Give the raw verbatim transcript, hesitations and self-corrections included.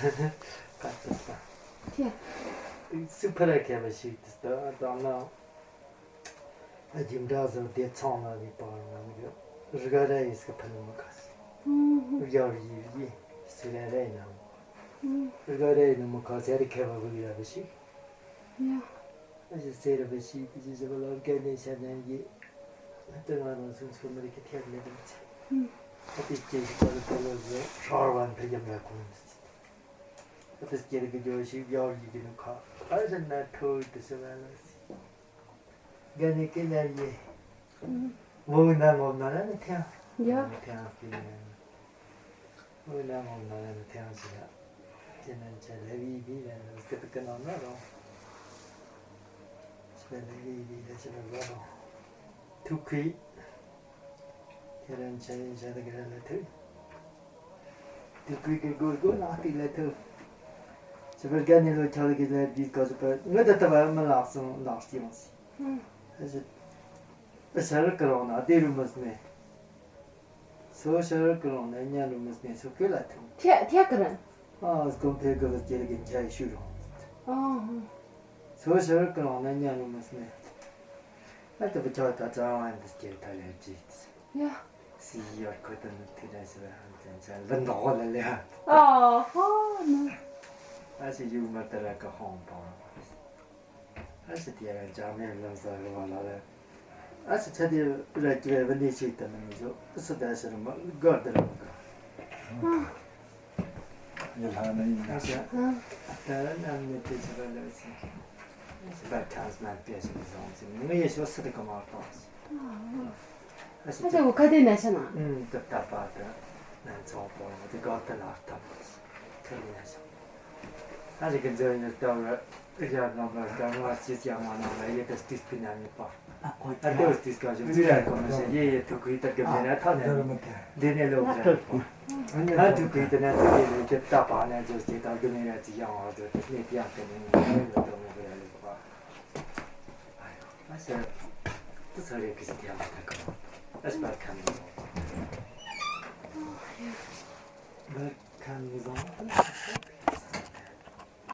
ཁ་ཏི་ས། ཁྱེད། སུ་ཕི་ར་མཁས་པ་ཞིག་ཏུ་ལྟ་དང་ན། རྒྱུ་འབྲས་བཟོ་སྡེ་ཚང་ལ་ནི་པར་ང་གི་རི་ག་ར་ཡིས་ཀི་ཕི་ནི་མི་ཁ་སི། ཡར་ཡི་ཡི་སི་ར་ར་ཡི་ན། རི་ག་ར་ཡི་ནི་མི་ཁ་སི་རི་མཁས་པ་བུ་ཡ་བི་ཞིག་ཨ་ཞེ་སེ་ར་བི་ཞིག་གི་ཞེ་ཞེ་བ་ལ་ག་ནས་ཤ་ནན་གི་ཨ་ཏི་ང་རང་སུན་ཚོ་མི་རིགས་ཀྱི་ཐེབས་ནས་དུ་ཚེ། ཨ་ཏི་ཅེ་ཞིག་པ་ལ་པ་ལ་ཟེ་ཧྲར་བ་འཕེལ་རྒྱས་ལ་གོང་། ཨ་ཏི་སྐྱེ་རིགས་ཀྱི་ཇོ་ཞིག་ཡར་ཡི་གི་ནུ་ཁ་ཨ་ཞེ་ན་ཐོ་ཏི་སེ་བ་ལ་སི། ག་ནས་ཀི་ནར་ཡེ། ངོ་བོ་ན་ངོ་བོ་ན་ལ་ནི་ཐེང་། ཡ། ཐེང་ཀི་ནར་ཡེ། ངོ་བོ་ན་ངོ་བོ་ན་ལ་ནི་ཐེང་ཞིག་ལ། ཅེ་ན་ཅེ་ལེ་བི་བི་ལ་ནི་སྐད་དུ་ཀི་ནང་ན་རོ། ཅེ་ལེ་བི་བི་ལ་ཅེ་ལ་རོ་རོ། ཐུག་ཁུའི། ཁྱེད་རང་ཆ་ཡིན་བྱ་དག་ར་ལ་ཐུག་དུས་ཀུན་གྱི་སྒོར་སྒོར་ནག་ཏིག་ལ་ཐུག་ཅི་བར་དགའ་ནི་ལོ་ཁྱོད་ཀྱི་ལ་བིས་གོ་ཅི་བར་ངོ་ད་ལྟ་བ་མི་ལགས་སོང་ལགས་སྐྱེ་མ་སི། ཨ་ཞི། ཨ་ཤ་རི་ཀི་རོང་ན་དེ་རུ་མི་སི་ནས། སོ་ཤ་རི་ཀི་རོང་ན་ཉ་རུ་མི་སི་ནས་སོ་ཀི་ལ་ཐུག་ཐེ་ཐེ་ཀི་རན། ཨ་སྐོམ་ཕེ་ཀི་ལ་སྐྱེ་རི་ཀི་ཁྱ་ཡི་ཤུ་རོང་། ཨ་ཧུ། སོ་ཤ་རི་ཀི་རོང་ན་ཉ་རུ་མི་སི་ནས། ཨ་ཏི་བུ་ཆོ་ད་ཙང་བ་འདི་སྐྱེ་ཐ་ལེ་ཅི། ཡ། སི་ཡོར་ཁོ་ཏན་ཐི་ར་ཤི་ར་ཧམ་ཅན་ཅན་ལ་འདོག་ལ་ལེ། ཨ་ཧོ་ནི། ཨ་ཤི་ཡུག་མ་ཏི་ར་ཀ་ཧོང་པོ། ཨ་ཤི་ཏི་ར་ཇ་མེ་ལམ་ས་རི་བ་ལ་ལེ། ཨ་ཤི་ཆ་ཏི་ར་ཀི་བེ་བ་ནི་ཤི་ཏ་ནི་མི་ཤོ་ཨ་སི་ད་ཤི་ར་མ་གར་ཏི་ར་མ་ག་ཡ་ལྷ་ན་ཡིན་ན་ཤ། ད་ནམ་ནི་དེ་ཆ་བ་ལ་སི། ཤ་བ་ཁྲན་སི་མ་པེ་ཤི་ནི་ཟོང་སི་ནི་ངི་ཡེ་ཤོ་སི་ཏི་ཀ་མ་ཏོ་སི། ཨ་ཤ་ཨ་ཅག་གོ་ཁ་དེ་ན་ཤ་ན། ཨུམ་ཏི་ཏ་པ་ཏི་ནན་ཚོ་པོ་ཏི་གོ་ཏི་ལ་ཏ་པ་སི། ཁ་དེ་ན་ཤ། ཨ་ཅག་གི་ཛོ་ཡིན་ཏོ་ར། ཨི་ཡ་ནོ་མ་ཀ་ནོ་སི་སི་ཡ་མ་ནོ་མ་ཡེ་ཏི་སི་ཏི་སི་ཏི་ན་མི་པ། ཨ་ཏི་སི་ཏི་སི་ཀ་ཞིག་ཛི་ཡ་ཀོ་མ་ཤ་ཡེ་ཡེ་ཐུ་ཁུ་ཡི་ཏ་གི་མེ་ན་ཐ་ནེ་འདི་ནེ་ལོ་ཀ་ན་ཐུ་ཁུ་ཡི་ཏ་ན་ཙི་ཡེ་ལེ་ཏི་ཏ་པ་ན་ཛོ་སི་ཏ་གི་མེ་ན་ཙི་ཡ་ང་ཛོ་ཏི་ནེ་ཏི་ཡ་ཀ་ནེ་ནེ་ལོ་ཏོ་མེ་བ་ལེ་པ། ཨ་ཤ། ཏི་ས་རེ་ཀི་སི་ཏི་ཡ་མ་ཐ་ཀ་མ། ཨ་ཤ་བར་ཁ་མི་ཟོང་། བར་ཁ་མི་ཟོང་།